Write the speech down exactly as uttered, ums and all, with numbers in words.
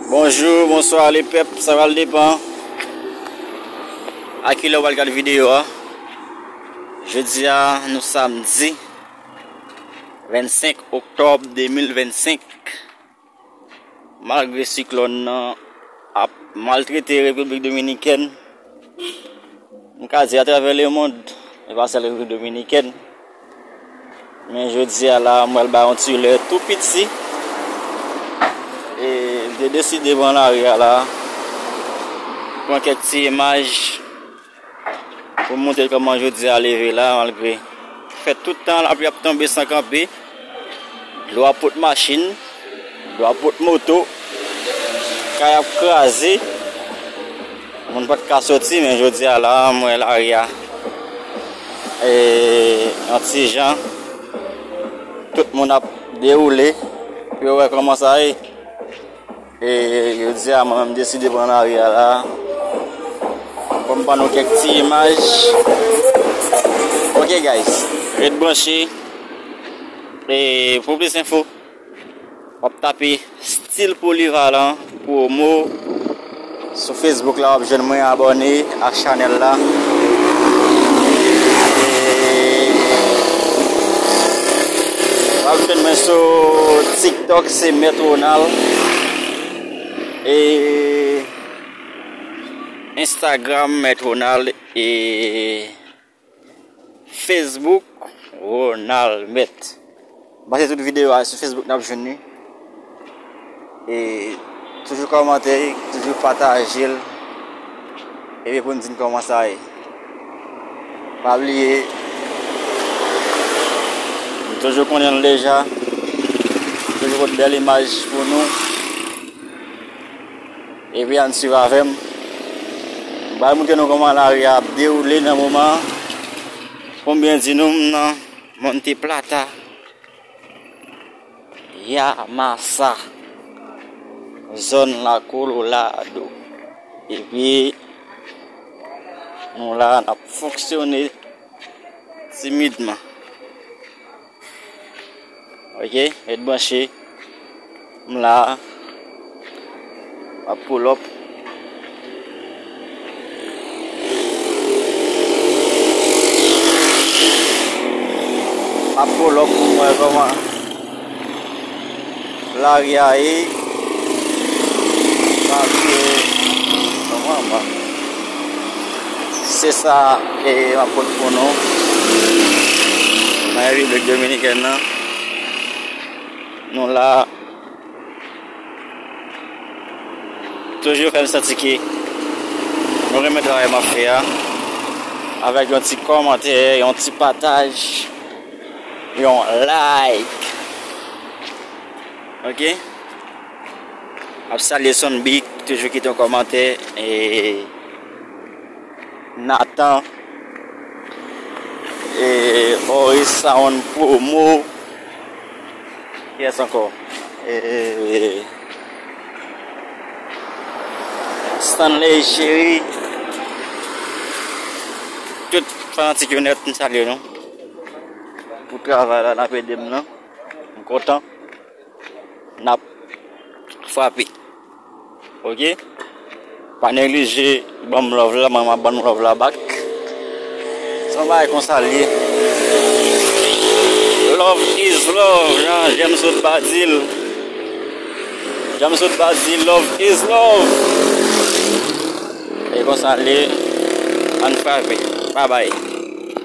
Bonjou, bonswa lepèp, sa pral depann a kilè w pral gad videyo a. Jodi a, nou samdi vennsenk oktòb de mil vennsenk. Malgre siklòn nan ap maltrete Repiblik Dominikèn, m ka di atravè lemonn, e pa sèl Repiblik Dominikèn. Men jodi a la, m pral ba yon ti lè tou piti. E m te deside pran lari a la, pran kèk ti imaj pou m montre kòman jodi a leve la, malgre fè tout tan lapli ap tonbe san kanpe, dlo ap pot machin, dlo ap pot moto, kay ap kraze, moun pa t ka soti, men jodi a la, m wè lari a, e, yon ti jan, tout moun ap dewoule, pou yo wè kòman sa ye. E jodi a, mwen menm deside pran lari a la. Pou m ban nou kèk ti imaj. Ok, guys, ret branche. E pou plis enfo, w ap tape Style Polyvalent Promo sou Facebook la, w ap jwenn mwen, abòne ak chanèl la. E w ap jwenn mwen sou TikTok, se Mèt Ronald. E Instagram, Mèt Ronald. E Facebook, Ronald Mèt. Pase tout videyo a sou Facebook, n ap jwenn li. E toujou kòmante, toujou pataje l. Epi pou n di n kòman sa ye. Pa bliye, nou toujou konnen l deja. Toujou pote bèl imaj pou nou. Epi ann swiv avè m. M pral montre nou kòman lari a ap dewoule nan moman an. Pou m byen di nou, m nan Monte Plata, Yamasa, zòn La Colorado. Epi nou la, n ap fonksyone timidman. Ok, ret branche. M la. M ap pull up. M ap pull up pou m wè kòman lari a ye. Paske, kòman, mwen? Se sa, e, m ap pote pou nou. Nan Repiblik Dominikèn nan. Nou la. Toujou fè m santi ke nou renmen travay m ap fè a. Avèk yon ti kòmantè, yon ti pataj, yon like. Ok? Ap salye Sonbic, toujou kite yon kòmantè. E Nathan, e Oris Sound Promo. Kiyès ankò? E Stanley Cheri. Tout fanatik yo nèt, m salye nou. Pou travay la, n ap ede m nan. M kontan. N ap frape. Ok? Pa neglije ban m love la, mwen m ap ban nou love la back. Se yon bagay konsa l ye. Love is love, jan James Wood pa di l. James Wood pa di love is love. E konsa l ye, ann frape. Bye bye.